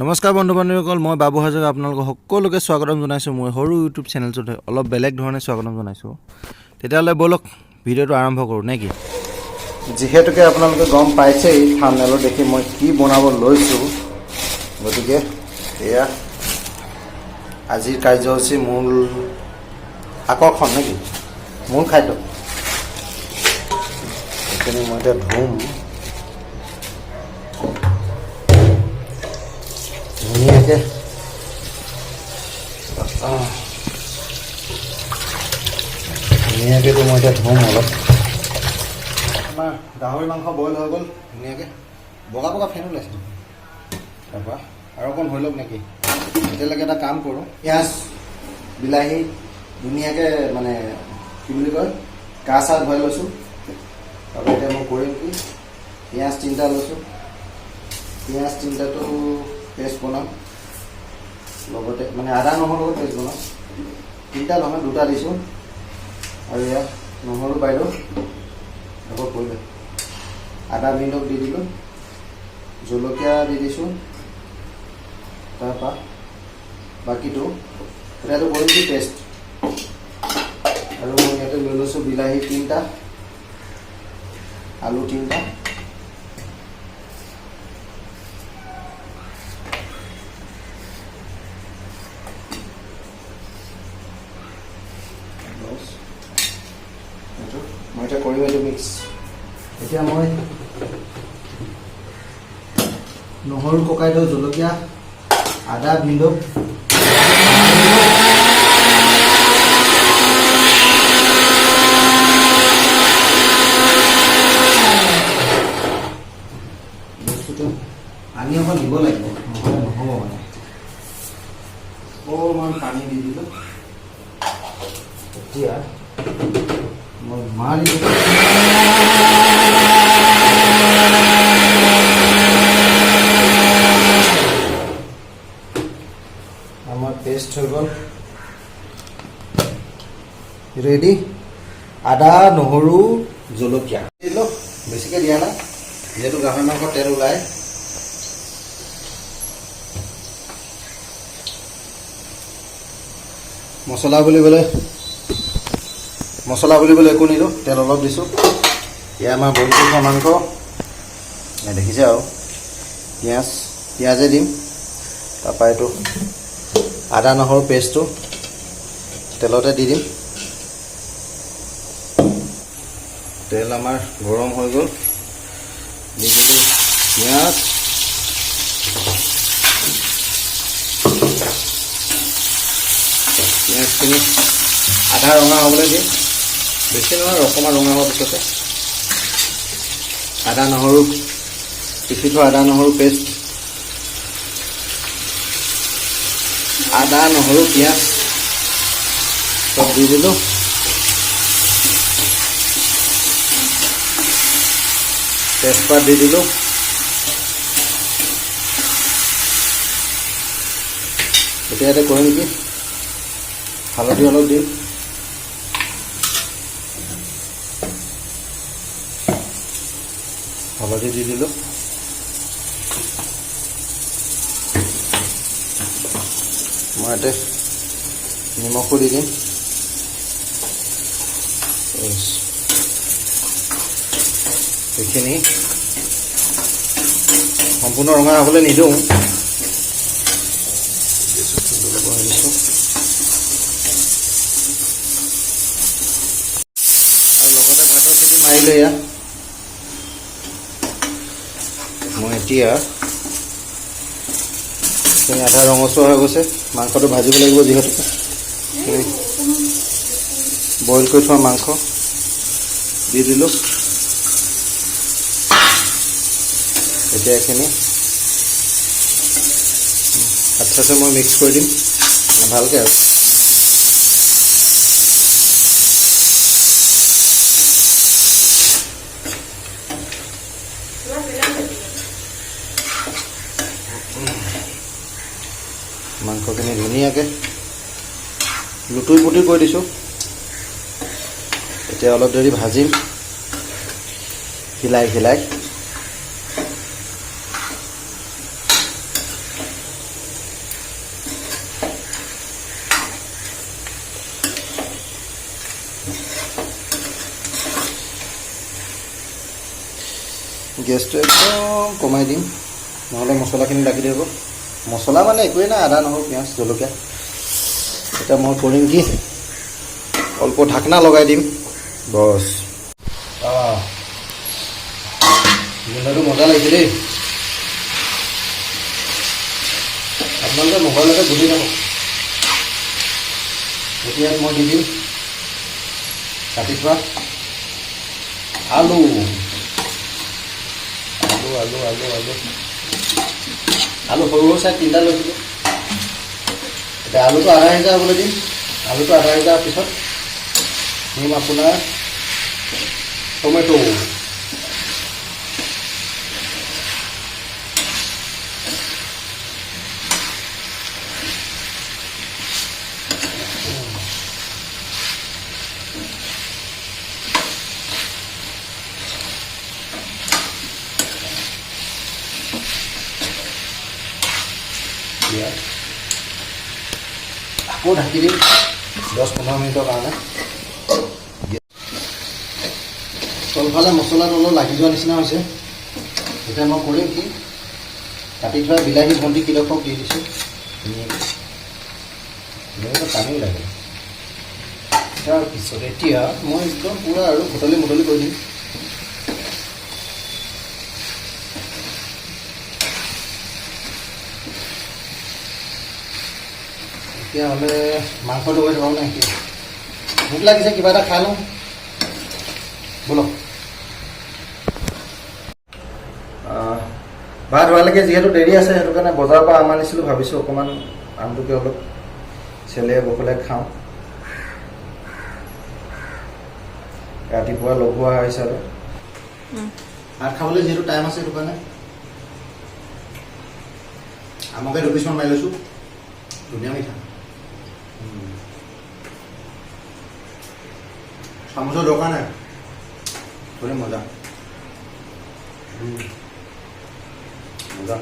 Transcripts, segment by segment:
নমস্কাৰ বন্ধু বান্ধৱীসকল, মই বাবু হাজৰিকা আপোনালোকক সকলোকে স্বাগতম জনাইছোঁ। মই সৰু ইউটিউব চেনেলটোত অলপ বেলেগ ধৰণে স্বাগতম জনাইছোঁ। তেতিয়াহ'লে ব'লক, ভিডিঅ'টো আৰম্ভ কৰোঁ নে কি? যিহেতুকে আপোনালোকে গম পাইছেই থাম্বনেলত দেখি মই কি বনাব লৈছোঁ, গতিকে এয়া আজিৰ কাৰ্যসূচী, মূল আকৰ্ষণ নেকি, মূল খাদ্য। এইখিনি মই এতিয়া ধুম ধুনীয়াকৈ। ধুনীয়াকৈতো মই এতিয়া ধুম অলপ। আমাৰ গাহৰি মাংস বইল হৈ গ'ল, ধুনীয়াকৈ বগা বগা ফেন ওলাইছে। তাৰপৰা আৰু অকণ হৈ লওক নেকি? এতিয়ালৈকে এটা কাম কৰোঁ। পিঁয়াজ, বিলাহী ধুনীয়াকৈ, মানে কি বুলি কয়, গা চা ধুৱাই লৈছোঁ। তাৰপৰা এতিয়া মই কৰিম কি, পিঁয়াজ তিনিটা লৈছোঁ। পিঁয়াজ তিনিটাটো পেষ্ট বনাম, লগতে মানে আদা নহৰুৰ লগত পেষ্ট বনাম। তিনিটা নহয়, দুটা দিছোঁ। আৰু ইয়াত নহৰু বাইদেউ আকৌ কৰিলে, আদা ভিনদেউক দি দিলোঁ, জলকীয়া দি দিছোঁ। তাৰপৰা বাকীটো এতিয়াতো কৰিম কি, পেষ্ট। আৰু মই ইয়াতে লৈ লৈছোঁ বিলাহী তিনিটা, আলু তিনিটা। বছ, এইটো মই এতিয়া কৰিম, এইটো মিক্স। এতিয়া মই নহৰু ককাইদেউ, জলকীয়া, আদা ভিনদেউ। বস্তুটো পানী অকণ দিব লাগিব, নহ'লে নহ'ব। মানে অকণমান পানী দি দিলোঁ। এতিয়া মই মাৰি দিলোঁ। আমাৰ পেষ্ট হৈ গ'ল ৰেডি। আদা, নহৰু, জলকীয়া দিলোঁ, বেছিকৈ দিয়া নাই, যিহেতু গাহৰি মাংসৰ তেল ওলায়। মছলা বুলিবলৈ একো নিদিওঁ, তেল অলপ দিছোঁ। এয়া আমাৰ বইল কৰি থোৱা মাংস, এয়া দেখিছে। আৰু পিঁয়াজ, পিঁয়াজে দিম। তাৰপৰা এইটো আদা নহৰু পেষ্টটো তেলতে দি দিম। তেল আমাৰ গৰম হৈ গ'ল। দি দিলোঁ পিঁয়াজ। পিঁয়াজখিনি আধা ৰঙা হ'বলৈ দিম, বেছি নহয়। অকণমান ৰঙা হোৱাৰ পিছতে আদা নহৰু, পিচি থোৱা আদা নহৰু পেষ্ট, আদা নহৰু পিঁয়াজ চব দি দিলোঁ। তেজপাত দি দিলোঁ। এতিয়া ইয়াতে কৰিম কি, হালধি অলপ দিম। হালধি দি দিলোঁ। মই ইয়াতে নিমখো দি দিম। বছ। এইখিনি সম্পূৰ্ণ ৰঙা হ'বলৈ নিদিওঁ। দিছোঁ আৰু লগতে ভাতৰ চিটি মাৰিলে এয়া। মই এতিয়া এইখিনি আধা ৰঙচুৱা হৈ গৈছে, মাংসটো ভাজিব লাগিব যিহেতুকে। বইল কৰি থোৱা মাংস দি দিলোঁ। এতিয়া এইখিনি আচ্ছাছে মই মিক্স কৰি দিম ভালকৈ। আৰু মাংসখিনি ধুনীয়াকৈ লুটুৰি পুটুৰি কৰি দিছোঁ। এতিয়া অলপ দেৰি ভাজিম হিলাই হিলাই। গেছটো একদম কমাই দিম, নহ'লে মছলাখিনি লাগি ধৰিব। মছলা মানে একোৱেই নাই, আদা, নহৰু, পিঁয়াজ, জলকীয়া। এতিয়া মই কৰিম কি, অল্প ঢাকনা লগাই দিম, বছ। গোন্ধটো মজা লাগিছে দেই। আপোনালোকে মোবাইলতে গুলি থাকক। এতিয়া মই দি দিম কাটি থোৱা আলু। আলু, আলু, আলু, আলু, আলু সৰু সৰু চাই তিনিটা লৈছিলোঁ। এতিয়া আলুটো আধা সিজা হ'বলৈ দিম। আলুটো আধা সিজাৰ পিছত দিম আপোনাৰ টমেট'। পিঁয়াজ আকৌ ঢাকি দিম 10-15 মিনিটৰ কাৰণে। তলফালে মছলাটো অলপ লাগি যোৱা নিচিনা হৈছে। এতিয়া মই কৰিম কি, কাটি থোৱা বিলাহী ভণ্টি কেইডোখৰক দি দিছোঁ ধুনীয়াকৈ। ধুনীয়াকৈ পানী লাগে। তাৰপিছত এতিয়া মই একদম পূৰা আৰু ঘুটলি মুটলি কৰি দিম। তেতিয়াহ'লে মাংসটো হৈ থকা নাই কি, ভোক লাগিছে, কিবা এটা খাই লওঁ ব'লক। ভাত হোৱালৈকে যিহেতু দেৰি আছে, সেইটো কাৰণে বজাৰৰ পৰা আম আনিছিলোঁ। ভাবিছোঁ অকণমান আমটোকে অলপ চেলেৰে বখলাই খাওঁ, ৰাতিপুৱা লঘু আহাৰ হিচাপে। ভাত খাবলৈ যিহেতু টাইম আছে, সেইটো কাৰণে আমকে দুপিচমান মাৰি লৈছোঁ। ধুনীয়া মিঠা, চামুচৰ দৰকাৰ নাই, থোৰে মজা। মজা।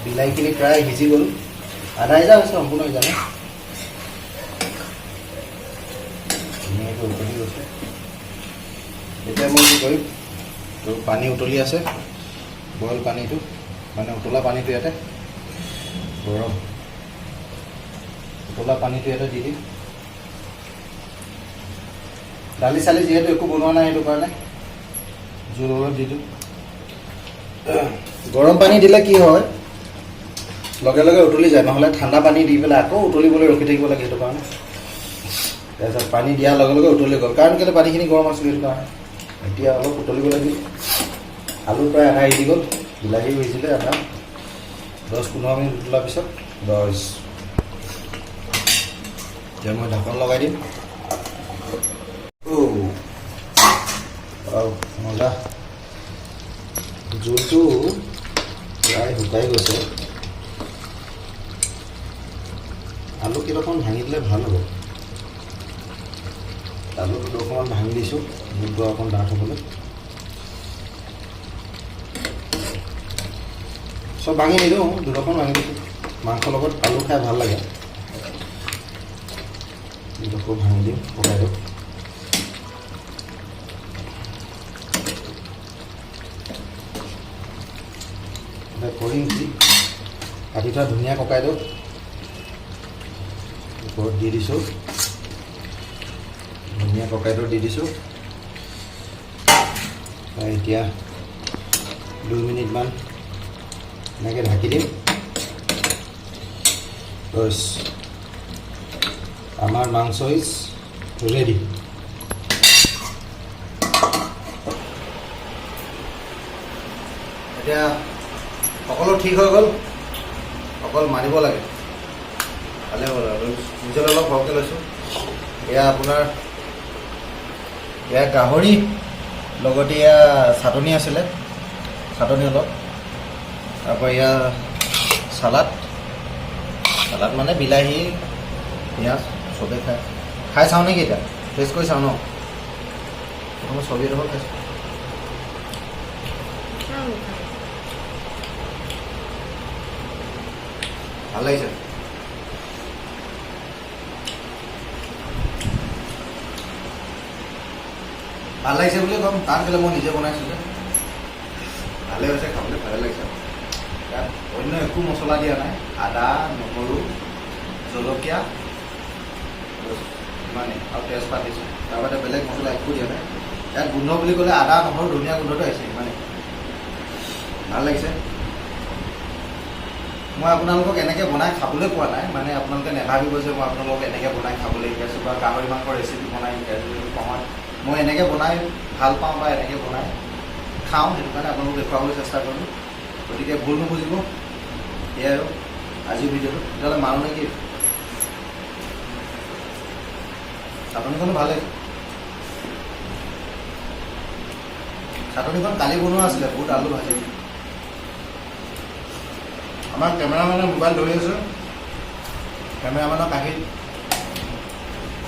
বিলাহীখিনি প্ৰায় সিজি গ'ল, আধা সিজা হৈছে, সম্পূৰ্ণ সিজা নাই। ধুনীয়াকৈ উতলি গৈছে। এতিয়া মই কি কৰিম, তো পানী উতলি আছে, বইল পানীটো, মানে উতলা পানীটো ইয়াতে, গৰম উতলা পানীটো ইয়াতে দি দিম। দালি চালি যিহেতু একো বনোৱা নাই, সেইটো কাৰণে জোল অলপ দি দিওঁ। গৰম পানী দিলে কি হয়, লগে লগে উতলি যায়, নহ'লে ঠাণ্ডা পানী দি পেলাই আকৌ উতলিবলৈ ৰখি থাকিব লাগে, সেইটো কাৰণে। তাৰপিছত পানী দিয়াৰ লগে লগে উতলি গ'ল, কাৰণ কেলৈ পানীখিনি গৰম আছিলে, সেইটো কাৰণে। এতিয়া অলপ উতলিব লাগিল। আলু প্ৰায় আধা সিজি গ'ল, বিলাহীও সিজিলে আধা। 10-15 মিনিট উতলাৰ পিছত বছ। এতিয়া মই ঢাকন লগাই দিম। অ' মজা, জোলটো প্ৰায় শুকাই গৈছে। আলু কেইডোখৰমান ভাঙি দিলে ভাল হ'ব। আলু দুডোখৰমান ভাঙি দিছোঁ, জোলটো অকণ ডাঠ হ'বলৈ। চব ভাঙি নিদিওঁ, দুডোখৰ ভাঙি দিছোঁ। মাংসৰ লগত আলু খাই ভাল লাগে। দুডোখৰ ভাঙি দিম ককাইদেউ। এতিয়া কৰিম কি, কাটি থোৱা ধুনীয়া ককাইদেউ ওপৰত দি দিছোঁ। ধুনীয়া ককাইদেউ দি দিছোঁ। এতিয়া 2 মিনিটমান এনেকৈ ঢাকি দিম, বছ, আমাৰ মাংস is ready. এতিয়া সকলো ঠিক হৈ গ'ল, অকল মানিব লাগে, ভালে হ'ল। আৰু নিজৰ অলপ সৰহকৈ লৈছোঁ। এয়া আপোনাৰ এয়া গাহৰি, লগতে এয়া চাটনি আছিলে, চাটনি অলপ, তাৰপৰা এয়া চালাড। চালাড মানে বিলাহী, পিঁয়াজ চবেই খায়। খাই চাওঁ নেকি এতিয়া, টেষ্ট কৰি চাওঁ ন? প্ৰথমে চৰ্বি এডোখৰ খাইছোঁ। ভাল লাগিছে। ভাল লাগিছে বুলিয়ে ক'ম, কাৰণ কেলৈ মই নিজে বনাইছোঁ যে। ভালেই হৈছে খাবলৈ, ভালে লাগিছে। ইয়াত অন্য একো মছলা দিয়া নাই, আদা, নহৰু, জলকীয়া, বছ ইমানেই, আৰু তেজপাত দিছোঁ। তাৰ বাদে বেলেগ মছলা একো দিয়া নাই। ইয়াত গোন্ধ বুলি ক'লে আদা, নহৰু, ধুনীয়া গোন্ধটো আহিছে, ইমানেই ভাল লাগিছে। মই আপোনালোকক এনেকৈ বনাই খাবলৈ কোৱা নাই, মানে আপোনালোকে নাভাবিব যে মই আপোনালোকক এনেকৈ বনাই খাবলৈ শিকাইছোঁ বা গাহৰি মাংসৰ ৰেচিপি বনাই শিকাইছোঁ। সেইটো নহয়। মই এনেকৈ বনাই ভাল পাওঁ বা এনেকৈ বনাই খাওঁ, সেইটো কাৰণে আপোনালোকক দেখুৱাবলৈ চেষ্টা কৰিলোঁ। গতিকে ভুল নুবুজিব। এয়াই আৰু আজিৰ ভিডিঅ'টো। তেতিয়াহ'লে মাৰোঁ নেকি? চাটনিখনো ভাল লাগিছে। চাটনিখন কালি বনোৱা আছিলে, বহুত আলু ভাজি। আমাৰ কেমেৰামেনে মোবাইল ধৰি আছে, কেমেৰামেনৰ কাহিত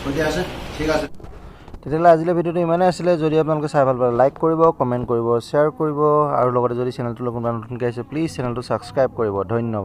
থৈ দিয়া আছে। ঠিক আছে। তেতিয়াহ'লে আজিলৈ ভিডিঅ'টো ইমানেই আছিলে। যদি আপোনালোকে চাই ভাল পালে, লাইক কৰিব, কমেণ্ট কৰিব, শ্বেয়াৰ কৰিব আৰু লগতে যদি চেনেলটোলৈ কোনোবা নতুনকৈ আহিছে, প্লিজ চেনেলটো ছাবস্ক্ৰাইব কৰিব। ধন্যবাদ।